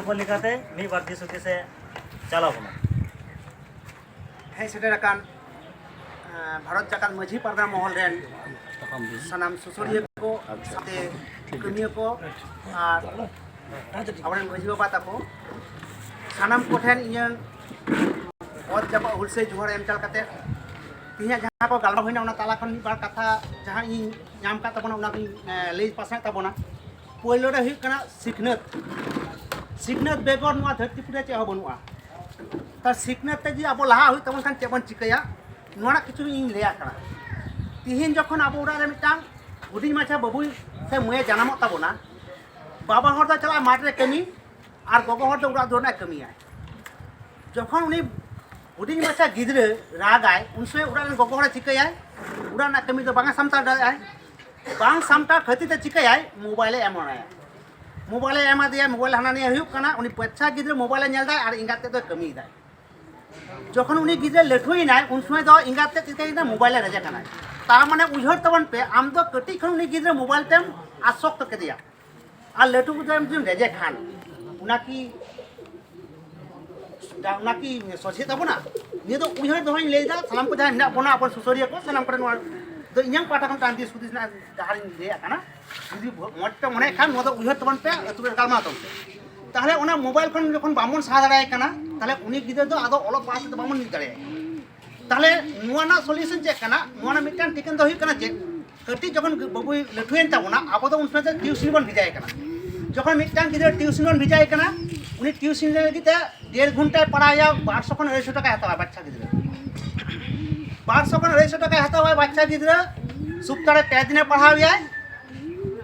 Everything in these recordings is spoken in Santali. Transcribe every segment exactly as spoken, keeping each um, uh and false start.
ᱠᱚ ᱞᱮᱠᱟᱛᱮ ᱢᱤᱫ ᱵᱟᱨ ᱫᱤᱥ ᱦᱩᱫᱤᱥ ᱮ ᱪᱟᱞᱟᱣ ᱠᱟᱱᱟ᱾ ᱦᱮᱡ ᱥᱮᱴᱮᱨ ᱟᱠᱟᱱ, ᱮᱸ, ᱵᱷᱟᱨᱚᱛ ᱡᱟᱠᱟᱛ ᱢᱟᱹᱡᱷᱤ ᱯᱟᱨᱜᱟᱱᱟ ᱢᱚᱦᱚᱞ ᱨᱮᱱ ᱥᱟᱱᱟᱢ ᱥᱩᱥᱟᱹᱨᱤᱭᱟᱹ ᱠᱚ, ᱥᱟᱶᱛᱮ ᱠᱟᱹᱢᱤᱭᱟᱹ ᱠᱚ ᱟᱨ ᱟᱵᱚᱨᱮᱱ ᱢᱟᱹᱡᱷᱤ ᱵᱟᱵᱟ ᱛᱟᱠᱚ, ᱥᱟᱱᱟᱢ ᱠᱚᱴᱷᱮᱱ ᱤᱧᱟᱹᱝ ᱚᱛ ᱡᱟᱯᱟᱜ ᱦᱩᱞᱥᱟᱹᱭ ᱡᱚᱦᱟᱨ ᱮᱢ ᱪᱟᱞ ᱠᱟᱛᱮ, ᱛᱮᱦᱮᱧᱟᱜ ᱡᱟᱦᱟᱸ ᱠᱚ ᱜᱟᱞᱢᱟᱨᱟᱣ ᱦᱩᱭᱱᱟ, ᱚᱱᱟ ᱛᱟᱞᱟ ᱠᱷᱚᱱ ᱢᱤᱫ ᱵᱟᱨ ᱠᱟᱛᱷᱟ ᱡᱟᱦᱟᱸ ᱤᱧ ᱧᱟᱢ ᱠᱟᱫ ᱛᱟᱵᱚᱱᱟ, ᱚᱱᱟ ᱠᱚᱧ, ᱮᱸ, ᱞᱟᱹᱭ ᱯᱟᱥᱱᱟᱣᱮᱫ ᱛᱟᱵᱚᱱᱟ᱾ ᱯᱳᱭᱞᱳ ᱨᱮ ᱦᱩᱭᱩᱜ ᱠᱟᱱᱟ ᱥᱤᱠᱷᱱᱟᱹᱛ᱾ ᱥᱤᱠᱷᱱᱟᱹᱛ ᱵᱮᱜᱚᱨ ᱱᱚᱣᱟ ᱫᱷᱟᱹᱨᱛᱤ ᱯᱩᱨᱤ ᱨᱮ ᱪᱮᱫ ᱦᱚᱸ ᱵᱟᱹᱱᱩᱜᱼᱟ᱾ ᱛᱟᱦᱞᱮ ᱥᱤᱠᱷᱱᱟᱹᱛ ᱛᱮ ᱡᱩᱫᱤ ᱟᱵᱚ ᱞᱟᱦᱟ ᱦᱩᱭᱩᱜ ᱛᱟᱵᱚᱱ ᱠᱷᱟᱱ ᱪᱮᱫ ᱵᱚᱱ ᱪᱤᱠᱟᱹᱭᱟ? ᱱᱚᱣᱟ ᱨᱮᱱᱟᱜ ᱠᱤᱪᱷᱩ ᱤᱧ ᱞᱟᱹᱭᱟᱜ ᱠᱟᱱᱟ᱾ ᱛᱤᱦᱤᱧ ᱡᱚᱠᱷᱚᱱ ᱟᱵᱚ ᱚᱲᱟᱜ ᱨᱮ ᱢᱤᱫᱴᱟᱝ ᱦᱩᱰᱤᱧ ᱢᱟᱪᱷᱟ ᱵᱟᱹᱵᱩᱭ ᱥᱮ ᱢᱟᱹᱭᱮ ᱡᱟᱱᱟᱢᱚᱜ ᱛᱟᱵᱚᱱᱟ, ᱵᱟᱵᱟ ᱦᱚᱲ ᱫᱚ ᱪᱟᱞᱟᱜᱼᱟ ᱢᱟᱴᱷ ᱨᱮ ᱠᱟᱹᱢᱤ, ᱟᱨ ᱜᱚᱜᱚ ᱦᱚᱲ ᱫᱚ ᱚᱲᱟᱜ ᱫᱩᱣᱟᱹᱨ ᱨᱮᱱᱟᱜ ᱠᱟᱹᱢᱤᱭᱟᱭ᱾ ᱡᱚᱠᱷᱚᱱ ᱩᱱᱤ ᱦᱩᱰᱤᱧ ᱢᱟᱪᱷᱟ ᱜᱤᱫᱽᱨᱟᱹ ᱨᱟᱜᱟᱭ, ᱩᱱ ᱥᱚᱢᱚᱭ ᱚᱲᱟᱜ ᱨᱮᱱ ᱜᱚᱜᱚ ᱦᱚᱲᱮ ᱪᱤᱠᱟᱹᱭᱟᱭ? ᱚᱲᱟᱜ ᱨᱮᱱᱟᱜ ᱠᱟᱹᱢᱤ ᱫᱚ ᱵᱟᱝ ᱮ ᱥᱟᱢᱴᱟᱣ ᱫᱟᱲᱮᱭᱟᱜᱼᱟᱭ᱾ ᱵᱟᱝ ᱥᱟᱢᱴᱟᱣ ᱠᱷᱟᱹᱛᱤᱨ ᱛᱮ ᱪᱤᱠᱟᱹᱭᱟᱭ? ᱢᱳᱵᱟᱭᱤᱞᱮ ᱮᱢᱟᱭᱟ᱾ ᱢᱳᱵᱟᱭᱤᱞᱮ ᱮᱢᱟᱫᱮᱭᱟ, ᱢᱳᱵᱟᱭᱤᱞ ᱦᱟᱱᱟ ᱱᱤᱭᱟᱹ ᱦᱩᱭᱩᱜ ᱠᱟᱱᱟ, ᱩᱱᱤ ᱵᱟᱪᱪᱟ ᱜᱤᱫᱽᱨᱟᱹ ᱢᱳᱵᱟᱭᱤᱞᱮ ᱧᱮᱞ ᱫᱟᱭ ᱟᱨ ᱮᱸᱜᱟᱛ ᱛᱮᱫ ᱫᱚᱭ ᱠᱟᱹᱢᱤᱭᱮᱫᱟᱭ᱾ ᱡᱚᱠᱷᱚᱱ ᱩᱱᱤ ᱜᱤᱫᱽᱨᱟᱹ ᱞᱟᱹᱴᱷᱩᱭᱮᱱᱟᱭ, ᱩᱱ ᱥᱚᱢᱚᱭ ᱫᱚ ᱮᱸᱜᱟᱛ ᱛᱮᱫ ᱪᱤᱠᱟᱹᱭᱮᱱᱟ? ᱢᱳᱵᱟᱭᱤᱞᱮ ᱨᱮᱡᱮ ᱠᱟᱱᱟᱭ᱾ ᱛᱟᱨ ᱢᱟᱱᱮ ᱩᱭᱦᱟᱹᱨ ᱛᱟᱵᱚᱱ ᱯᱮ, ᱟᱢ ᱫᱚ ᱠᱟᱹᱴᱤᱡ ᱠᱷᱚᱱ ᱩᱱᱤ ᱜᱤᱫᱽᱨᱟᱹ ᱢᱳᱵᱟᱭᱤᱞ ᱛᱮᱢ ᱟᱥᱚᱠᱛᱚ ᱠᱮᱫᱮᱭᱟ, ᱟᱨ ᱞᱟᱹᱴᱩ ᱠᱟᱛᱮ ᱡᱩᱫᱤᱢ ᱨᱮᱡᱮ ᱠᱷᱟᱱ, ᱚᱱᱟ ᱠᱤ, ᱚᱱᱟ ᱠᱤ ᱥᱚᱡᱷᱮ ᱛᱟᱵᱚᱱᱟ? ᱱᱤᱭᱟᱹ ᱫᱚ ᱩᱭᱦᱟᱹᱨ ᱫᱚᱦᱚᱧ ᱞᱟᱹᱭᱫᱟ, ᱥᱟᱱᱟᱢ ᱠᱚ ᱡᱟᱦᱟᱸᱭ ᱢᱮᱱᱟᱜ ᱵᱚᱱᱟ, ᱟᱵᱚ ᱥᱩᱥᱟᱹᱨᱤᱭᱟᱹ ᱠᱚ, ᱥᱟᱱᱟᱢ ᱠᱚᱨᱮ ᱱᱚᱣᱟ ᱫᱚ ᱤᱧᱟᱹᱝ ᱯᱟᱦᱴᱟ ᱠᱷᱚᱱ ᱢᱤᱫᱴᱟᱝ ᱫᱤᱥ ᱦᱩᱫᱤᱥ ᱨᱮᱱᱟᱜ ᱰᱟᱦᱟᱨᱤᱧ ᱞᱟᱹᱭᱟᱜ ᱠᱟᱱᱟ᱾ ᱡᱩᱫᱤ ᱢᱚᱡᱽ ᱯᱮ ᱢᱚᱱᱮᱭᱮᱫ ᱠᱷᱟᱱ, ᱱᱚᱣᱟ ᱫᱚ ᱩᱭᱦᱟᱹᱨ ᱛᱟᱵᱚᱱ ᱯᱮ, ᱟᱹᱛᱩ ᱨᱮ ᱜᱟᱞᱢᱟᱨᱟᱣ ᱛᱟᱵᱚᱱ ᱯᱮ᱾ ᱛᱟᱦᱚᱞᱮ ᱚᱱᱟ ᱢᱳᱵᱟᱭᱤᱞ ᱠᱷᱚᱱ ᱡᱚᱠᱷᱚᱱ ᱵᱟᱵᱚᱱ ᱥᱟᱦᱟ ᱫᱟᱲᱮᱭᱟᱭ ᱠᱟᱱᱟ, ᱛᱟᱦᱚᱞᱮ ᱩᱱᱤ ᱜᱤᱫᱽᱨᱟᱹ ᱫᱚ ᱟᱫᱚ ᱚᱞᱚᱜ ᱯᱟᱲᱦᱟᱜ ᱥᱮᱫ ᱫᱚ ᱵᱟᱵᱚᱱ ᱤᱫᱤ ᱫᱟᱲᱮᱭᱟᱭ ᱠᱟᱱᱟ᱾ ᱛᱟᱦᱚᱞᱮ ᱱᱚᱣᱟ ᱨᱮᱱᱟᱜ ᱥᱚᱞᱤᱭᱩᱥᱚᱱ ᱪᱮᱫ ᱠᱟᱱᱟ? ᱱᱚᱣᱟ ᱨᱮᱱᱟᱜ ᱢᱤᱫᱴᱟᱝ ᱴᱷᱤᱠᱟᱹᱱ ᱫᱚ ᱦᱩᱭᱩᱜ ᱠᱟᱱᱟ ᱪᱮᱫ? ᱠᱟᱹᱴᱤᱡ ᱡᱚᱠᱷᱚᱱ ᱵᱟᱹᱵᱩᱭ ᱞᱟᱹᱴᱷᱩᱭᱮᱱ ᱛᱟᱵᱚᱱᱟ, ᱟᱵᱚ ᱫᱚ ᱩᱱ ᱥᱚᱢᱚᱭ ᱫᱚ ᱴᱤᱭᱩᱥᱚᱱ ᱵᱚᱱ ᱵᱷᱮᱡᱟᱭᱮ ᱠᱟᱱᱟ᱾ ᱡᱚᱠᱷᱚᱱ ᱢᱤᱫᱴᱟᱝ ᱜᱤᱫᱽᱨᱟᱹ ᱴᱤᱭᱩᱥᱚᱱ ᱵᱚᱱ ᱵᱷᱮᱡᱟᱭᱮ ᱠᱟᱱᱟ, ᱩᱱᱤ ᱴᱤᱭᱩᱥᱚᱱ ᱞᱟᱹᱜᱤᱫ ᱛᱮ ᱰᱮᱲ ᱜᱷᱚᱱᱴᱟᱭ ᱯᱟᱲᱦᱟᱣᱮᱭᱟ, ᱵᱟᱨᱥᱚ ᱠᱷᱚᱱ ᱟᱹᱲᱟᱹᱭᱥᱚ ᱴᱟᱠᱟᱭ ᱦᱟᱛᱟᱣᱟ ᱵᱟᱪᱪᱟ ᱜᱤᱫᱽᱨᱟᱹ᱾ ᱵᱟᱨᱥᱚ ᱠᱷᱚᱱ ᱟᱹᱲᱟᱹᱭᱥᱚ ᱴᱟᱠᱟᱭ ᱦᱟᱛᱟᱣᱟᱭ ᱵᱟᱪᱪᱟ ᱜᱤᱫᱽᱨᱟᱹ, ᱥᱚᱯᱛᱟᱦᱚ ᱨᱮ ᱯᱮ ᱫᱤᱱᱮ ᱯᱟᱲᱦᱟᱣᱮᱭᱟᱭ,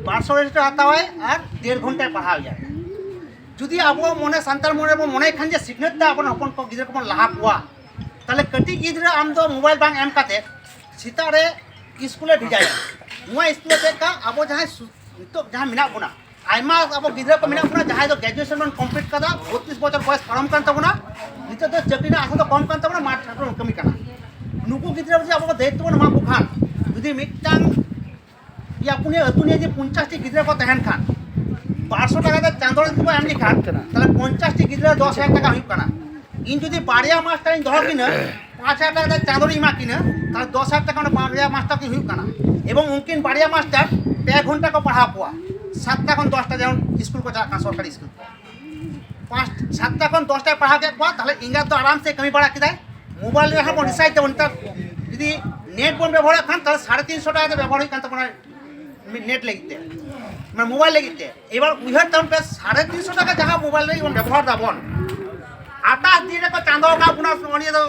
ᱵᱟᱨᱥᱚ ᱟᱹᱲᱟᱹᱭᱥᱚ ᱴᱟᱠᱟ ᱦᱟᱛᱟᱣᱟᱭ ᱟᱨ ᱰᱮᱲ ᱜᱷᱚᱱᱴᱟᱭ ᱯᱟᱲᱦᱟᱣᱮᱭᱟᱭ᱾ ᱡᱩᱫᱤ ᱟᱵᱚ ᱢᱚᱱᱮ, ᱥᱟᱱᱛᱟᱲ ᱢᱚᱱᱮ ᱨᱮᱵᱚᱱ ᱢᱚᱱᱮᱭ ᱠᱷᱟᱱ ᱡᱮ ᱥᱤᱠᱷᱱᱟᱹᱛ ᱛᱮ ᱟᱵᱚᱨᱮᱱ ᱦᱚᱯᱚᱱ ᱠᱚ ᱜᱤᱫᱽᱨᱟᱹ ᱠᱚᱵᱚᱱ ᱞᱟᱦᱟ ᱠᱚᱣᱟ, ᱛᱟᱦᱚᱞᱮ ᱠᱟᱹᱴᱤᱡ ᱜᱤᱫᱽᱨᱟᱹ ᱟᱢ ᱫᱚ ᱢᱳᱵᱟᱭᱤᱞ ᱵᱟᱝ ᱮᱢ ᱠᱟᱛᱮ ᱥᱮᱛᱟᱜ ᱨᱮ ᱥᱠᱩᱞᱮ ᱵᱷᱮᱡᱟᱭᱟ᱾ ᱱᱚᱣᱟ ᱥᱠᱩᱞ ᱨᱮ ᱪᱮᱫ ᱞᱮᱠᱟ ᱟᱵᱚ ᱡᱟᱦᱟᱸᱭ ᱥᱩ-, ᱱᱤᱛᱚᱜ ᱡᱟᱦᱟᱸ ᱢᱮᱱᱟᱜ ᱵᱚᱱᱟ, ᱟᱭᱢᱟ ᱟᱵᱚ ᱜᱤᱫᱽᱨᱟᱹ ᱠᱚ ᱢᱮᱱᱟᱜ ᱵᱚᱱᱟ, ᱡᱟᱦᱟᱸᱭ ᱫᱚ ᱜᱨᱮᱡᱩᱭᱮᱥᱚᱱ ᱵᱚᱱ ᱠᱚᱢᱯᱞᱤᱴ ᱠᱟᱫᱟ, ᱵᱚᱛᱨᱤᱥ ᱵᱚᱪᱷᱚᱨ ᱵᱚᱭᱮᱥ ᱯᱟᱨᱚᱢ ᱠᱟᱱ ᱛᱟᱵᱚᱱᱟ, ᱱᱤᱛᱚᱜ ᱫᱚ ᱪᱟᱹᱠᱨᱤ ᱨᱮᱱᱟᱜ ᱟᱥᱟ ᱫᱚ ᱠᱚᱢ ᱠᱟᱱ ᱛᱟᱵᱚᱱᱟ, ᱢᱟᱴᱷ ᱜᱷᱟᱴ ᱨᱮᱵᱚᱱ ᱠᱟᱹᱢᱤ ᱠᱟᱱᱟ᱾ ᱱᱩᱠᱩ ᱜᱤᱫᱽᱨᱟᱹ ᱡᱩᱫᱤ ᱟᱵᱚ ᱠᱚ ᱫᱟᱭᱤᱛᱛᱚ ᱵᱚᱱ ᱮᱢᱟ ᱠᱚ ᱠᱷᱟᱱ, ᱡᱩᱫᱤ ᱢᱤᱫᱴᱟᱝ ᱯᱮᱭᱟ ᱯᱩᱱᱭᱟᱹ ᱟᱹᱛᱩ ᱱᱤᱭᱮ ᱡᱩᱫᱤ ᱯᱚᱧᱪᱟᱥ ᱴᱤ ᱜᱤᱫᱽᱨᱟᱹ ᱠᱚ ᱛᱟᱦᱮᱱ ᱠᱷᱟᱱ, ᱵᱟᱨᱥᱚ ᱴᱟᱠᱟ ᱛᱮ ᱪᱟᱸᱫᱚ ᱨᱮ ᱡᱩᱫᱤ ᱵᱚᱱ ᱮᱢ ᱞᱮᱠᱷᱟᱱ, ᱛᱟᱦᱚᱞᱮ ᱯᱚᱧᱪᱟᱥ ᱴᱤ ᱜᱤᱫᱽᱨᱟᱹ ᱫᱚᱥ ᱦᱟᱡᱟᱨ ᱴᱟᱠᱟ ᱦᱩᱭᱩᱜ ᱠᱟᱱᱟ᱾ ᱤᱧ ᱡᱩᱫᱤ ᱵᱟᱨᱭᱟ ᱢᱟᱥᱴᱟᱨᱤᱧ ᱫᱚᱦᱚ ᱠᱤᱱᱟ, ᱯᱟᱸᱪ ᱦᱟᱡᱟᱨ ᱴᱟᱠᱟ ᱠᱟᱛᱮ ᱪᱟᱸᱫᱚ ᱨᱤᱧ ᱮᱢᱟ ᱠᱤᱱᱟ, ᱛᱟᱦᱚᱞᱮ ᱫᱚᱥ ᱦᱟᱡᱟᱨ ᱴᱟᱠᱟ ᱚᱸᱰᱮ ᱵᱟᱨᱭᱟ ᱢᱟᱥᱴᱟᱨ ᱠᱤᱱ ᱦᱩᱭᱩᱜ ᱠᱟᱱᱟ᱾ ᱮᱵᱚᱝ ᱩᱱᱠᱤᱱ ᱵᱟᱨᱭᱟ ᱢᱟᱥᱴᱟᱨ ᱯᱮ ᱜᱷᱚᱱᱴᱟ ᱠᱚ ᱯᱟᱲᱦᱟᱣ ᱠᱚᱣᱟ, ᱥᱟᱛᱴᱟ ᱠᱷᱚᱱ ᱫᱚᱥᱴᱟ ᱡᱮᱢᱚᱱ ᱥᱠᱩᱞ ᱠᱚ ᱪᱟᱞᱟᱜ ᱠᱟᱱᱟ, ᱥᱚᱨᱠᱟᱨᱤ ᱥᱠᱩᱞ ᱠᱚ᱾ ᱯᱟᱸᱪ, ᱥᱟᱛᱴᱟ ᱠᱷᱚᱱ ᱫᱚᱥᱴᱟᱭ ᱯᱟᱲᱦᱟᱣ ᱠᱮᱫ ᱠᱚᱣᱟ, ᱛᱟᱦᱚᱞᱮ ᱮᱸᱜᱟᱛ ᱫᱚ ᱟᱨᱟᱢ ᱥᱮ ᱠᱟᱹᱢᱤ ᱵᱟᱲᱟ ᱠᱮᱫᱟᱭ᱾ ᱢᱳᱵᱟᱭᱤᱞ ᱨᱮᱦᱚᱸ ᱵᱚᱱ ᱨᱤᱪᱟᱨᱡᱽ ᱛᱟᱵᱚᱱ, ᱱᱮᱛᱟᱨ ᱡᱩᱫᱤ ᱱᱮᱴ ᱵᱚᱱ ᱵᱮᱵᱚᱦᱟᱨᱮᱫ ᱠᱷᱟᱱ, ᱛᱟᱦᱚᱞᱮ ᱥᱟᱲᱮ ᱛᱤᱱᱥᱚ ᱴᱟᱠᱟ ᱠᱟᱛᱮ ᱵᱮᱵᱚᱦᱟᱨ ᱦᱩᱭᱩᱜ ᱠᱟᱱ ᱛᱟᱵᱚᱱᱟ ᱱᱮᱴ ᱞᱟᱹᱜᱤᱫ ᱛᱮ, ᱢᱟᱱᱮ ᱢᱳᱵᱟᱭᱤᱞ ᱞᱟᱹᱜᱤᱫ ᱛᱮ᱾ ᱮᱵᱟᱨ ᱩᱭᱦᱟᱹᱨ ᱛᱟᱵᱚᱱ ᱯᱮ, ᱥᱟᱲᱮ ᱛᱤᱱᱥᱚ ᱴᱟᱠᱟ ᱡᱟᱦᱟᱸ ᱢᱳᱵᱟᱭᱤᱞ ᱞᱟᱹᱜᱤᱫ ᱵᱚᱱ ᱵᱮᱵᱚᱦᱟᱨ ᱫᱟᱵᱚᱱ, ᱟᱴᱷᱟᱥ ᱫᱤᱱ ᱨᱮᱠᱚ ᱪᱟᱸᱫᱚ ᱟᱠᱟᱫ ᱵᱚᱱᱟ᱾ ᱩᱱᱤ ᱫᱚ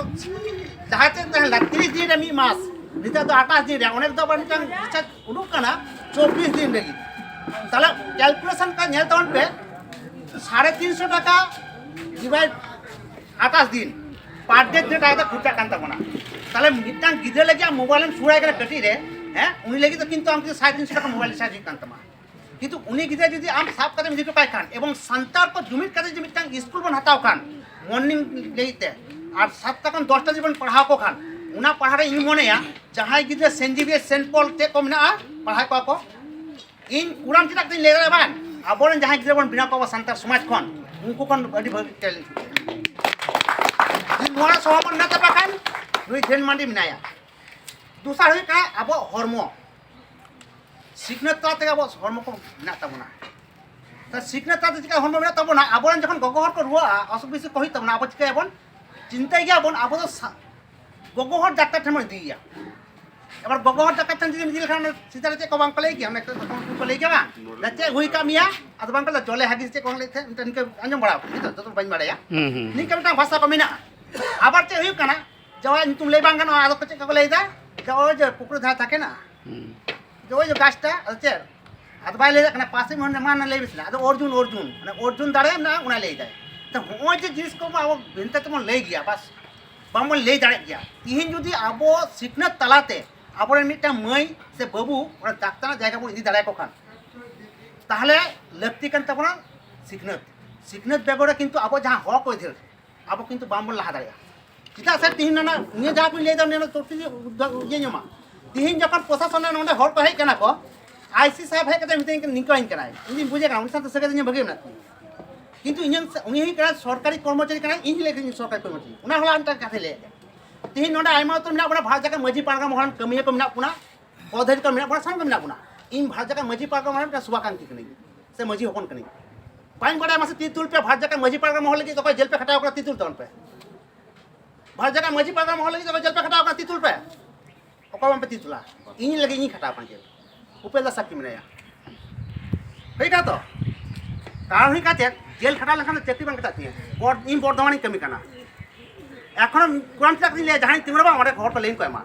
ᱡᱟᱦᱟᱸᱭ ᱛᱮ ᱛᱟᱦᱮᱸ ᱞᱮᱱᱟ ᱛᱤᱨᱤᱥ ᱫᱤᱱ ᱨᱮ ᱢᱤᱫ ᱢᱟᱥ, ᱱᱤᱛᱚᱜ ᱫᱚ ᱟᱴᱷᱟᱥ ᱫᱤᱱ ᱨᱮ, ᱚᱸᱰᱮ ᱫᱚ ᱟᱵᱟᱨ ᱢᱤᱫᱴᱟᱝ ᱨᱤᱪᱟᱨᱡᱽ ᱩᱰᱩᱠ ᱠᱟᱱᱟ ᱪᱚᱵᱵᱤᱥ ᱫᱤᱱ ᱞᱟᱹᱜᱤᱫ᱾ ᱛᱟᱦᱚᱞᱮ ᱠᱮᱞᱠᱩᱞᱮᱥᱚᱱ ᱠᱟᱛᱮ ᱧᱮᱞ ᱛᱟᱵᱚᱱ ᱯᱮ, ᱥᱟᱲᱮ ᱛᱤᱱᱥᱚ ᱴᱟᱠᱟ ᱰᱤᱵᱷᱟᱭᱤᱰ ᱟᱴᱷᱟᱥ ᱫᱤᱱ, ᱯᱟᱨ ᱰᱮ ᱛᱤᱱᱟᱹᱜ ᱴᱟᱠᱟ ᱠᱟᱛᱮ ᱠᱷᱚᱨᱪᱟᱜ ᱠᱟᱱ ᱛᱟᱵᱚᱱᱟ᱾ ᱛᱟᱦᱚᱞᱮ ᱢᱤᱫᱴᱟᱝ ᱜᱤᱫᱽᱨᱟᱹ ᱞᱟᱹᱜᱤᱫ ᱟᱢ ᱢᱳᱵᱟᱭᱤᱞ ᱮᱢ ᱥᱩᱨᱟᱭ ᱠᱟᱱᱟ ᱠᱟᱹᱴᱤᱡ ᱨᱮ, ᱦᱮᱸ, ᱩᱱᱤ ᱞᱟᱹᱜᱤᱫ ᱫᱚ ᱠᱤᱱᱛᱩ ᱟᱢ ᱠᱤᱱᱛᱩ ᱥᱟᱲᱮ ᱛᱤᱱᱥᱚ ᱴᱟᱠᱟ ᱢᱳᱵᱟᱭᱤᱞ ᱨᱤᱪᱟᱨᱡᱽ ᱦᱩᱭᱩᱜ ᱠᱟᱱ ᱛᱟᱢᱟ᱾ ᱠᱤᱱᱛᱩ ᱩᱱᱤ ᱜᱤᱫᱽᱨᱟᱹ ᱡᱩᱫᱤ ᱟᱢ ᱥᱟᱵ ᱠᱟᱛᱮᱢ ᱤᱫᱤ ᱦᱚᱴᱚ ᱠᱟᱭ ᱠᱷᱟᱱ, ᱮᱵᱚᱝ ᱥᱟᱱᱛᱟᱲ ᱠᱚ ᱡᱩᱢᱤᱫ ᱠᱟᱛᱮ ᱡᱩᱫᱤ ᱢᱤᱫᱴᱟᱝ ᱥᱠᱩᱞ ᱵᱚᱱ ᱦᱟᱛᱟᱣ ᱠᱷᱟᱱ, ᱢᱚᱨᱱᱤᱝ ᱞᱟᱹᱜᱤᱫ ᱛᱮ, ᱟᱨ ᱥᱟᱛᱴᱟ ᱠᱷᱚᱱ ᱫᱚᱥᱴᱟ ᱡᱩᱫᱤ ᱵᱚᱱ ᱯᱟᱲᱦᱟᱣ ᱠᱚ ᱠᱷᱟᱱ, ᱚᱱᱟ ᱯᱟᱲᱦᱟᱣ ᱨᱮ ᱤᱧ ᱢᱚᱱᱮᱭᱟ ᱡᱟᱦᱟᱸᱭ ᱜᱤᱫᱽᱨᱟᱹ ᱥᱮᱱᱴ ᱡᱮᱵᱷᱤᱭᱟᱨ, ᱥᱮᱱᱴ ᱯᱚᱞ ᱪᱮᱫ ᱠᱚ ᱢᱮᱱᱟᱜᱼᱟ, ᱯᱟᱲᱦᱟᱣ ᱠᱚᱣᱟ ᱠᱚ, ᱤᱧ ᱩᱲᱟᱱ ᱪᱮᱫᱟᱜ ᱛᱤᱧ ᱞᱟᱹᱭ ᱫᱟᱲᱮᱭᱟᱜᱼᱟ ᱵᱟᱝ? ᱟᱵᱚᱨᱮᱱ ᱡᱟᱦᱟᱸᱭ ᱜᱤᱫᱽᱨᱟᱹ ᱵᱚᱱ ᱵᱮᱱᱟᱣ ᱠᱚᱣᱟ ᱟᱵᱚ ᱥᱟᱱᱛᱟᱲ ᱥᱚᱢᱟᱡᱽ ᱠᱷᱚᱱ, ᱩᱱᱠᱩ ᱠᱷᱚᱱ ᱟᱹᱰᱤ ᱵᱷᱟᱹᱜᱤ ᱴᱮᱞᱮᱱᱴ᱾ ᱡᱩᱫᱤ ᱱᱚᱣᱟ ᱥᱚᱦᱚᱢᱚᱛ ᱢᱮᱱᱟᱜ ᱛᱟᱯᱮ ᱠᱷᱟᱱ, ᱱᱩᱭ ᱫᱷᱮᱱ ᱢᱟᱱᱰᱤ ᱢᱮᱱᱟᱭᱟ᱾ ᱫᱚᱥᱟᱨ ᱦᱩᱭᱩᱜ ᱠᱟᱱᱟ ᱟᱵᱚᱣᱟᱜ ᱦᱚᱲᱢᱚ᱾ ᱥᱤᱠᱷᱱᱟᱹᱛ ᱛᱟᱞᱟ ᱛᱮᱜᱮ ᱟᱵᱚᱣᱟᱜ ᱦᱚᱲᱢᱚ ᱠᱚ ᱢᱮᱱᱟᱜ ᱛᱟᱵᱚᱱᱟ᱾ ᱛᱟ ᱥᱤᱠᱷᱱᱟᱹᱛ ᱛᱟᱞᱟ ᱛᱮ ᱪᱤᱠᱟ ᱦᱚᱲᱢᱚ ᱢᱮᱱᱟᱜ ᱛᱟᱵᱚᱱᱟ, ᱟᱵᱚᱨᱮᱱ ᱡᱚᱠᱷᱚᱱ ᱜᱚᱜᱚ ᱦᱚᱲ ᱠᱚ ᱨᱩᱣᱟᱹᱜᱼᱟ, ᱚᱥᱩᱠ ᱵᱤᱥᱩᱠ ᱠᱚ ᱦᱩᱭᱩᱜ ᱛᱟᱵᱚᱱᱟ, ᱟᱵᱚ ᱪᱤᱠᱟᱹᱭᱟᱵᱚᱱ? ᱪᱤᱱᱛᱟᱹᱭ ᱜᱮᱭᱟᱵᱚᱱ, ᱟᱵᱚ ᱫᱚ ᱥᱟ-, ᱜᱚᱜᱚ ᱦᱚᱲ ᱰᱟᱠᱛᱟᱨ ᱴᱷᱮᱱ ᱵᱚᱱ ᱤᱫᱤᱭᱮᱭᱟ᱾ ᱮᱵᱟᱨ ᱜᱚᱜᱚ ᱦᱚᱲ ᱰᱟᱠᱛᱟᱨ ᱴᱷᱮᱱ ᱡᱩᱫᱤᱢ ᱤᱫᱤ ᱞᱮᱠᱷᱟᱱ, ᱚᱱᱟ ᱥᱮᱫᱟᱭ ᱨᱮ ᱪᱮᱫ ᱠᱚ ᱵᱟᱝ ᱠᱚ ᱞᱟᱹᱭ ᱜᱮᱭᱟ, ᱚᱱᱟ ᱠᱚ ᱠᱚ ᱞᱟᱹᱭ ᱜᱮᱭᱟ ᱵᱟᱝ? ᱪᱮᱫ ᱦᱩᱭ ᱠᱟᱜ ᱢᱮᱭᱟ? ᱟᱫᱚ ᱵᱟᱝ ᱠᱚ ᱞᱟᱹᱭᱟ, ᱡᱚᱞᱮ ᱦᱟᱹᱜᱤᱥ ᱪᱮᱫ ᱠᱚ ᱞᱟᱹᱭ ᱛᱟᱦᱮᱸᱫ, ᱢᱤᱫᱴᱮᱱ ᱤᱱᱠᱟᱹ ᱟᱸᱡᱚᱢ ᱵᱟᱲᱟ ᱟᱠᱟᱫᱟ, ᱡᱚᱛᱚ ᱫᱚ ᱵᱟᱹᱧ ᱵᱟᱲᱟᱭᱟ᱾ ᱦᱩᱸ, ᱦᱩᱸ᱾ ᱱᱤᱝᱠᱟᱹ ᱢᱤᱫᱴᱟᱝ ᱵᱷᱟᱥᱟ ᱠᱚ ᱢᱮᱱᱟᱜᱼᱟ᱾ ᱟᱵᱟᱨ ᱪᱮᱫ ᱦᱩᱭᱩᱜ ᱠᱟᱱᱟ, ᱡᱟᱶᱟᱭ ᱧᱩᱛᱩᱢ ᱞᱟᱹᱭ ᱵᱟᱝ ᱜᱟᱱᱚᱜᱼᱟ, ᱟᱫᱚ ᱠᱚ ᱪᱮᱫ ᱠᱚ ᱞᱟᱹᱭ ᱮᱫᱟ, ᱡᱮ ᱳᱭ ᱡᱮ ᱯᱩᱠᱷᱨᱤ ᱫᱷᱟᱨᱮ ᱛᱟᱠᱮᱱᱟ, ᱦᱩᱸ᱾ ᱡᱮ ᱳᱭ ᱡᱮ ᱜᱟᱪᱷᱴᱟ, ᱟᱫᱚ ᱪᱮᱫ? ᱟᱫᱚ ᱵᱟᱭ ᱞᱟᱹᱭ ᱫᱟᱲᱮᱭᱟᱜ ᱠᱟᱱᱟ, ᱯᱟᱥᱮ ᱢᱟᱱᱮ ᱢᱟ ᱱᱟ ᱞᱟᱹᱭ ᱢᱮᱥᱮ, ᱟᱫᱚ ᱚᱨᱡᱩᱱ, ᱚᱨᱡᱩᱱ, ᱢᱟᱱᱮ ᱚᱨᱡᱩᱱ ᱫᱟᱲᱮ ᱢᱮᱱᱟᱜᱼᱟ, ᱚᱱᱟ ᱞᱟᱹᱭ ᱫᱟᱭ᱾ ᱛᱚ ᱦᱚᱸᱜᱼᱚᱭ ᱡᱮ ᱡᱤᱱᱤᱥ ᱠᱚ ᱟᱵᱚ ᱵᱷᱮᱱᱛᱟ ᱛᱮᱵᱚᱱ ᱞᱟᱹᱭ ᱜᱮᱭᱟ, ᱵᱟᱥ ᱵᱟᱝᱵᱚᱱ ᱞᱟᱹᱭ ᱫᱟᱲᱮᱭᱟᱜ ᱜᱮᱭᱟ᱾ ᱛᱤᱦᱤᱧ ᱡᱩᱫᱤ ᱟᱵᱚ ᱥᱤᱠᱷᱱᱟᱹᱛ ᱛᱟᱞᱟᱛᱮ ᱟᱵᱚᱨᱮᱱ ᱢᱤᱫᱴᱟᱝ ᱢᱟᱹᱭ ᱥᱮ ᱵᱟᱹᱵᱩ ᱚᱱᱟ ᱰᱟᱠᱛᱟᱨ ᱨᱮᱱᱟᱜ ᱡᱟᱭᱜᱟ ᱵᱚᱱ ᱤᱫᱤ ᱫᱟᱲᱮᱭᱟᱠᱚ ᱠᱷᱟᱱ, ᱛᱟᱦᱚᱞᱮ ᱞᱟᱹᱠᱛᱤ ᱠᱟᱱ ᱛᱟᱵᱚᱱᱟ ᱥᱤᱠᱷᱱᱟᱹᱛ᱾ ᱥᱤᱠᱷᱱᱟᱹᱛ ᱵᱮᱜᱚᱨ ᱨᱮ ᱠᱤᱱᱛᱩ ᱟᱵᱚ ᱡᱟᱦᱟᱸ ᱦᱚᱠ ᱟᱹᱭᱫᱟᱹᱨ, ᱟᱵᱚ ᱠᱤᱱᱛᱩ ᱵᱟᱝᱵᱚᱱ ᱞᱟᱦᱟ ᱫᱟᱲᱮᱭᱟᱜᱼᱟ᱾ ᱪᱮᱫᱟᱜ ᱥᱮ ᱛᱤᱦᱤᱧ ᱚᱱᱟ, ᱱᱤᱭᱟᱹ ᱡᱟᱦᱟᱸ ᱠᱚᱧ ᱞᱟᱹᱭᱫᱟ, ᱱᱤᱭᱟᱹ ᱫᱚ ᱛᱚᱨᱛᱤᱵ ᱤᱭᱟᱹ ᱧᱟᱢᱟ᱾ ᱛᱤᱦᱤᱧ ᱡᱚᱠᱷᱚᱱ ᱯᱨᱚᱥᱟᱥᱚᱱ ᱨᱮ ᱱᱚᱰᱮ ᱦᱚᱲ ᱠᱚ ᱦᱮᱡ ᱠᱟᱱᱟ ᱠᱚ, ᱟᱭ ᱥᱤ ᱥᱟᱦᱮᱵᱽ ᱦᱮᱡ ᱠᱟᱛᱮ ᱢᱤᱛᱟᱹᱧ ᱠᱟᱱᱟ, ᱱᱤᱝᱠᱟᱹ ᱟᱹᱧ ᱠᱟᱱᱟᱭ, ᱤᱧ ᱫᱩᱧ ᱵᱩᱡᱮ ᱠᱟᱱᱟ, ᱩᱱᱤ ᱥᱟᱶᱛᱮ ᱥᱟᱹᱜᱟᱹᱭ ᱫᱚ ᱤᱧᱟᱹᱜ ᱵᱷᱟᱹᱜᱤ ᱢᱮᱱᱟᱜ ᱛᱤᱧᱟ᱾ ᱠᱤᱱᱛᱩ ᱤᱧᱟᱹᱜ ᱥᱟ-, ᱩᱱᱤ ᱦᱩᱭᱩᱜ ᱠᱟᱱᱟ ᱥᱚᱨᱠᱟᱨᱤ ᱠᱚᱨᱢᱚᱪᱟᱨᱤ ᱠᱟᱱᱟᱭ, ᱤᱧ ᱞᱟᱹᱜᱤᱫ ᱤᱧ ᱥᱚᱨᱠᱟᱨᱤ ᱠᱚᱨᱢᱚᱪᱟᱨᱤ᱾ ᱚᱱᱟ ᱦᱚᱞᱟ ᱢᱤᱫᱴᱟᱝ ᱠᱟᱛᱷᱟᱧ ᱞᱟᱹᱭᱮᱫ ᱛᱟᱦᱮᱸ᱾ ᱛᱮᱦᱮᱧ ᱱᱚᱰᱮ ᱟᱭᱢᱟ ᱩᱛᱟᱹᱨ ᱢᱮᱱᱟᱜ ᱵᱚᱱᱟ, ᱵᱷᱟᱨᱚᱛ ᱡᱟᱠᱟᱛ ᱢᱟᱹᱡᱷᱤ ᱯᱟᱨᱜᱟᱱᱟ ᱢᱚᱦᱚᱞ ᱨᱮᱱ ᱠᱟᱹᱢᱤᱭᱟᱹ ᱠᱚ ᱢᱮᱱᱟᱜ ᱵᱚᱱᱟ, ᱯᱚᱫᱟᱫᱷᱤᱠᱟᱨᱤ ᱢᱮᱱᱟᱜ ᱵᱚᱱᱟ, ᱥᱟᱱᱟᱢ ᱠᱚ ᱢᱮᱱᱟᱜ ᱵᱚᱱᱟ᱾ ᱤᱧ ᱵᱷᱟᱨᱚᱛ ᱡᱟᱠᱟᱛ ᱢᱟᱹᱡᱷᱤ ᱯᱟᱨᱜᱟᱱᱟ ᱢᱚᱦᱚᱞ ᱨᱮᱱ ᱢᱤᱫᱴᱟᱝ ᱥᱩᱵᱷᱟᱠᱟᱝᱠᱷᱤ ᱠᱟᱹᱱᱟᱹᱧ, ᱥᱮ ᱢᱟᱹᱡᱷᱤ ᱦᱚᱯᱚᱱ ᱠᱟᱹᱱᱟᱹᱧ᱾ ᱵᱟᱹᱧ ᱵᱟᱲᱟᱭᱟ ᱢᱟᱥᱮ ᱛᱤ ᱛᱩᱞ ᱯᱮ, ᱵᱷᱟᱨᱚᱛ ᱡᱟᱠᱟᱛ ᱢᱟᱹᱡᱷᱤ ᱯᱟᱨᱜᱟᱱᱟ ᱢᱚᱦᱚᱞ ᱞᱟᱹᱜᱤᱫ ᱚᱠᱚᱭ ᱡᱮᱞ ᱯᱮ ᱠᱷᱟᱴᱟᱣ ᱠᱟᱱᱟ ᱛᱤ ᱛᱩᱞ ᱛᱟᱵᱚᱱ ᱯᱮ᱾ ᱵᱷᱟᱨᱚᱛ ᱡᱟᱠᱟᱛ ᱢᱟᱹᱡᱷᱤ ᱯᱟᱨᱜᱟᱱᱟ ᱢᱚᱦᱚᱞ ᱞᱟᱹᱜᱤᱫ ᱚᱠᱚᱭ ᱡᱮᱞ ᱯᱮ ᱠᱷᱟᱴᱟᱣ ᱠᱟᱱᱟ ᱛᱤ ᱛᱩᱞ ᱯᱮ᱾ ᱚᱠᱚᱭ ᱵᱟᱝ ᱯᱮ ᱛᱤ ᱛᱩᱞᱟ? ᱤᱧ ᱞᱟᱹᱜᱤᱫ ᱤᱧ ᱠᱷᱟᱴᱟᱣ ᱠᱟᱱᱟ ᱡᱮᱞ᱾ ᱩᱯᱮᱱ ᱫᱟᱥ ᱥᱟᱠᱠᱷᱤ ᱢᱮᱱᱟᱭᱟ᱾ ᱦᱩᱭ ᱠᱟᱱᱟ ᱛᱚ? ᱠᱟᱨᱚᱱ ᱦᱩᱭ ᱠᱟᱛᱮ ᱡᱮᱞ ᱠᱷᱟᱴᱟᱣ ᱞᱮᱱᱠᱷᱟᱱ ᱫᱚ ᱪᱟᱹᱠᱨᱤ ᱵᱟᱝ ᱠᱟᱴᱟᱜ ᱛᱤᱧᱟᱹ᱾ ᱵᱚᱨ-, ᱤᱧ ᱵᱚᱨᱫᱷᱚᱢᱟᱱᱤᱧ ᱠᱟᱹᱢᱤ ᱠᱟᱱᱟ᱾ ᱮᱠᱷᱚᱱᱚ ᱠᱚᱲᱟᱢ ᱪᱮᱫᱟᱜ ᱠᱟᱛᱮᱧ ᱞᱟᱹᱭᱟ, ᱡᱟᱦᱟᱸᱭ ᱛᱤᱸᱜᱩ ᱨᱮ ᱵᱟᱝ, ᱚᱸᱰᱮ ᱦᱚᱲ ᱠᱚ ᱞᱟᱹᱭᱤᱱ ᱠᱚ ᱮᱢᱟ᱾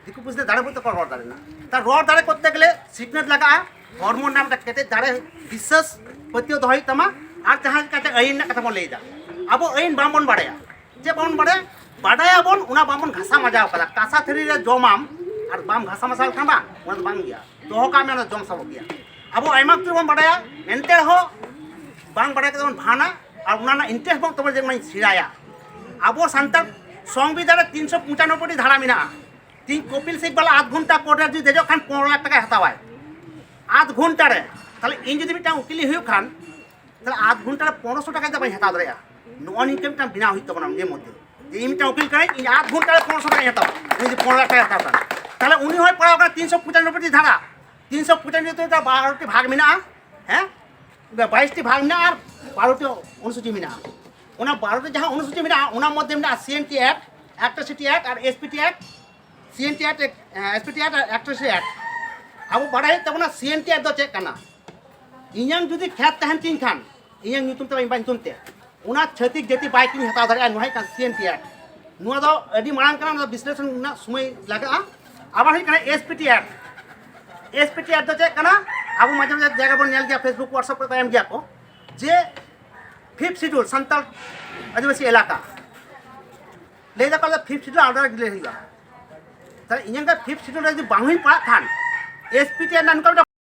ᱫᱤᱠᱩ ᱯᱩᱥᱤ ᱫᱚ ᱫᱟᱲᱮ ᱵᱟᱹᱱᱩᱜ ᱛᱟᱠᱚᱣᱟ ᱨᱚᱲ ᱫᱟᱲᱮ ᱨᱮᱱᱟᱜ᱾ ᱛᱟ ᱨᱚᱲ ᱫᱟᱲᱮ ᱠᱚᱨᱛᱮ ᱜᱮᱞᱮ ᱥᱤᱠᱷᱱᱟᱹᱛ ᱞᱟᱜᱟᱜᱼᱟ, ᱦᱚᱲᱢᱚ ᱨᱮᱱᱟᱜ ᱢᱤᱫᱴᱟᱝ ᱠᱮᱴᱮᱡ ᱫᱟᱲᱮ, ᱵᱤᱥᱥᱟᱹᱥ, ᱯᱟᱹᱛᱭᱟᱹᱣ ᱫᱚᱦᱚᱭ ᱦᱩᱭᱩᱜ ᱛᱟᱢᱟ᱾ ᱟᱨ ᱡᱟᱦᱟᱸ ᱞᱮᱠᱟᱛᱮ ᱟᱹᱭᱤᱱ ᱨᱮᱱᱟᱜ ᱠᱟᱛᱷᱟ ᱵᱚᱱ ᱞᱟᱹᱭᱫᱟ, ᱟᱵᱚ ᱟᱹᱭᱤᱱ ᱵᱟᱝᱵᱚᱱ ᱵᱟᱲᱟᱭᱟ᱾ ᱪᱮᱫ ᱵᱟᱵᱚᱱ ᱵᱟᱲᱟᱭᱟ? ᱵᱟᱰᱟᱭᱟᱵᱚᱱ, ᱚᱱᱟ ᱵᱟᱵᱚᱱ ᱜᱷᱟᱥᱟᱣ ᱢᱟᱡᱟᱣ ᱠᱟᱫᱟ᱾ ᱠᱟᱸᱥᱟ ᱛᱷᱟᱹᱨᱤ ᱨᱮ ᱡᱚᱢᱟᱢ ᱟᱨ ᱵᱟᱢ ᱜᱷᱟᱥᱟᱣ ᱢᱟᱡᱟᱣ ᱞᱮᱠᱷᱟᱱ ᱵᱟᱝ, ᱚᱱᱟ ᱫᱚ ᱵᱟᱝ ᱤᱭᱟᱹᱜᱼᱟ᱾ ᱫᱚᱦᱚ ᱠᱟᱜ ᱢᱮ, ᱚᱱᱟ ᱡᱚᱢ ᱥᱟᱵᱚᱜ ᱜᱮᱭᱟ᱾ ᱟᱵᱚ ᱟᱭᱢᱟ ᱠᱤᱪᱷᱩ ᱵᱚᱱ ᱵᱟᱰᱟᱭᱟ, ᱮᱱᱛᱮ ᱨᱮᱦᱚᱸ ᱵᱟᱝ ᱵᱟᱰᱟᱭ ᱠᱟᱛᱮ ᱵᱚᱱ ᱵᱷᱟᱱᱟ, ᱟᱨ ᱚᱱᱟ ᱨᱮᱱᱟᱜ ᱤᱱᱴᱟᱨᱮᱥᱴ ᱵᱟᱹᱱᱩᱜ ᱛᱟᱵᱚᱱᱟ ᱡᱮ ᱚᱱᱟᱧ ᱥᱮᱬᱟᱭᱟ᱾ ᱟᱵᱚ ᱥᱟᱱᱛᱟᱲ ᱥᱚᱝᱵᱤᱫᱷᱟᱱ ᱨᱮ ᱛᱤᱱᱥᱚ ᱯᱚᱸᱪᱟᱱᱚᱵᱵᱳᱭ ᱴᱤ ᱫᱷᱟᱨᱟ ᱢᱮᱱᱟᱜᱼᱟ᱾ ᱛᱤᱦᱤᱧ ᱠᱚᱯᱤᱞ ᱥᱤᱵᱟᱞ ᱟᱫᱷ ᱜᱷᱚᱱᱴᱟ ᱠᱳᱨᱴ ᱨᱮ ᱡᱩᱫᱤ ᱫᱮᱡᱚᱜ ᱠᱷᱟᱱ ᱯᱚᱱᱨᱚ ᱞᱟᱠᱷ ᱴᱟᱠᱟᱭ ᱦᱟᱛᱟᱣᱟᱭ᱾ ᱟᱫᱷ ᱜᱷᱚᱱᱴᱟ ᱨᱮ᱾ ᱛᱟᱦᱞᱮ ᱤᱧ ᱡᱩᱫᱤ ᱢᱤᱫᱴᱟᱝ ᱩᱠᱤᱞᱤᱧ ᱦᱩᱭᱩᱜ ᱠᱷᱟᱱ, ᱛᱟᱦᱞᱮ ᱟᱫᱷ ᱜᱷᱚᱱᱴᱟ ᱨᱮ ᱯᱚᱱᱨᱚᱥᱚ ᱴᱟᱠᱟ ᱫᱚ ᱵᱟᱹᱧ ᱦᱟᱛᱟᱣ ᱫᱟᱲᱮᱭᱟᱜᱼᱟ᱾ ᱱᱚᱜᱼᱚ ᱱᱤᱝᱠᱟᱹ ᱢᱤᱫᱴᱟᱝ ᱵᱮᱱᱟᱣ ᱦᱩᱭᱩᱜ ᱛᱟᱵᱚᱱᱟ ᱱᱤᱭᱟᱹ ᱢᱚᱫᱽᱫᱷᱮ, ᱡᱮ ᱤᱧ ᱢᱤᱫᱴᱟᱝ ᱩᱠᱤᱞ ᱠᱟᱹᱱᱟᱹᱧ, ᱤᱧ ᱟᱫᱷ ᱜᱷᱚᱱᱴᱟ ᱨᱮ ᱯᱚᱱᱨᱚᱥᱚ ᱴᱟᱠᱟᱧ ᱦᱟᱛᱟᱣᱟ, ᱩᱱᱤ ᱡᱩᱫᱤ ᱯᱚᱱᱨᱚ ᱞᱟᱠᱷ ᱴᱟᱠᱟᱭ ᱦᱟᱛᱟᱣ ᱠᱷᱟᱱ᱾ ᱛᱟᱦᱞᱮ ᱩᱱᱤ ᱦᱚᱸᱭ ᱯᱟᱲᱟᱣ ᱠᱟᱱᱟ ᱛᱤᱱᱥᱚ ᱯᱚᱸᱪᱟᱱᱱᱚᱵᱵᱳᱭ ᱴᱤ ᱫᱷᱟᱨᱟ, ᱛᱤᱱᱥᱚ ᱯᱚᱸᱪᱟᱱᱱᱚᱵᱵᱳᱭ ᱴᱤ ᱫᱷᱟᱨᱟ ᱵᱟᱨᱚ ᱴᱤ ᱵᱷᱟᱜᱽ ᱢᱮᱱᱟᱜᱼᱟ, ᱦᱮᱸ, ᱵᱟᱭᱤᱥ ᱴᱤ ᱵᱷᱟᱜᱽ ᱢᱮᱱᱟᱜᱼᱟ ᱟᱨ ᱵᱟᱨᱚ ᱴᱤ ᱚᱱᱩᱥᱩᱪᱤ ᱢᱮᱱᱟᱜᱼᱟ᱾ ᱚᱱᱟ ᱵᱟᱨᱚ ᱴᱤ ᱡᱟᱦᱟᱸ ᱚᱱᱩᱥᱩᱪᱤ ᱢᱮᱱᱟᱜᱼᱟ, ᱚᱱᱟ ᱢᱚᱫᱽᱫᱷᱮ ᱢᱮᱱᱟᱜᱼᱟ ᱥᱤ ᱮᱱ ᱴᱤ ᱮᱠᱴ, ᱮᱠᱴᱨᱮᱥᱤᱴᱤ ᱮᱠᱴ ᱟᱨ ᱮᱥ ᱯᱤ ᱴᱤ ᱮᱠᱴ, ᱥᱤ ᱮᱱ ᱴᱤ ᱮᱠᱴ, ᱮ, ᱮᱥ ᱯᱤ ᱴᱤ ᱮᱠᱴ ᱟᱨ ᱮᱠᱴᱨᱮᱥᱤᱴᱤ ᱮᱠᱴ᱾ ᱟᱵᱚ ᱵᱟᱲᱟᱭ ᱦᱩᱭᱩᱜ ᱛᱟᱵᱚᱱᱟ ᱥᱤ ᱮᱱ ᱴᱤ ᱮᱠᱴ ᱫᱚ ᱪᱮᱫ ᱠᱟᱱᱟ᱾ ᱤᱧᱟᱹᱝ ᱡᱩᱫᱤ ᱠᱷᱮᱛ ᱛᱟᱦᱮᱱ ᱛᱤᱧ ᱠᱷᱟᱱ, ᱤᱧᱟᱹᱝ ᱧᱩᱛᱩᱢ ᱛᱮ, ᱤᱧ ᱵᱟ ᱧᱩᱛᱩᱢ ᱛᱮ, ᱚᱱᱟ ᱪᱷᱟᱹᱛᱤᱠ ᱡᱟᱹᱛᱤ ᱵᱟᱭ ᱠᱤᱨᱤᱧ ᱦᱟᱛᱟᱣ ᱫᱟᱲᱮᱭᱟᱜᱼᱟ᱾ ᱱᱚᱣᱟ ᱦᱩᱭᱩᱜ ᱠᱟᱱᱟ ᱥᱤ ᱮᱱ ᱴᱤ ᱮᱠᱴ᱾ ᱱᱚᱣᱟ ᱫᱚ ᱟᱹᱰᱤ ᱢᱟᱲᱟᱝ ᱠᱟᱱᱟ, ᱱᱚᱣᱟ ᱵᱤᱥᱞᱮᱥᱚᱱ ᱨᱮᱱᱟᱜ ᱥᱚᱢᱚᱭ ᱞᱟᱜᱟᱜᱼᱟ᱾ ᱟᱵᱟᱨ ᱦᱩᱭᱩᱜ ᱠᱟᱱᱟ S P T act. S P T act ᱫᱚ ᱪᱮᱫ ᱠᱟᱱᱟ? ᱟᱵᱚ ᱢᱟᱡᱷᱮ ᱢᱟᱡᱷᱮ ᱡᱟᱭᱜᱟ ᱵᱚᱱ ᱧᱮᱞ ᱜᱮᱭᱟ, Facebook, WhatsApp ᱠᱚᱨᱮ ᱠᱚ ᱮᱢ ᱜᱮᱭᱟ ᱠᱚ, ᱡᱮ ᱯᱷᱤᱯᱛᱷ ᱥᱤᱰᱩᱞ ᱥᱟᱱᱛᱟᱲ ᱟᱹᱫᱤᱵᱟᱹᱥᱤ ᱮᱞᱟᱠᱟ, ᱞᱟᱹᱭ ᱫᱟᱠᱚ ᱟᱞᱮ ᱯᱷᱤᱯᱛᱷ ᱥᱤᱰᱩᱞ ᱟᱱᱰᱟᱨ ᱨᱮ ᱞᱟᱹᱭ ᱦᱩᱭᱩᱜᱼᱟ᱾ ᱛᱟᱦᱞᱮ ᱤᱧᱟᱹᱝ ᱫᱚ ᱯᱷᱤᱯᱛᱷ ᱥᱤᱰᱩᱞ ᱨᱮ ᱡᱩᱫᱤ ᱵᱟᱝ ᱦᱩᱧ ᱯᱟᱲᱟᱜ ᱠᱷᱟᱱ, ᱮᱥ ᱯᱤ ᱴᱤ ᱮᱠᱴ ᱨᱮᱱᱟᱜ ᱱᱚᱝᱠᱟ ᱢᱤᱫᱴᱟᱝ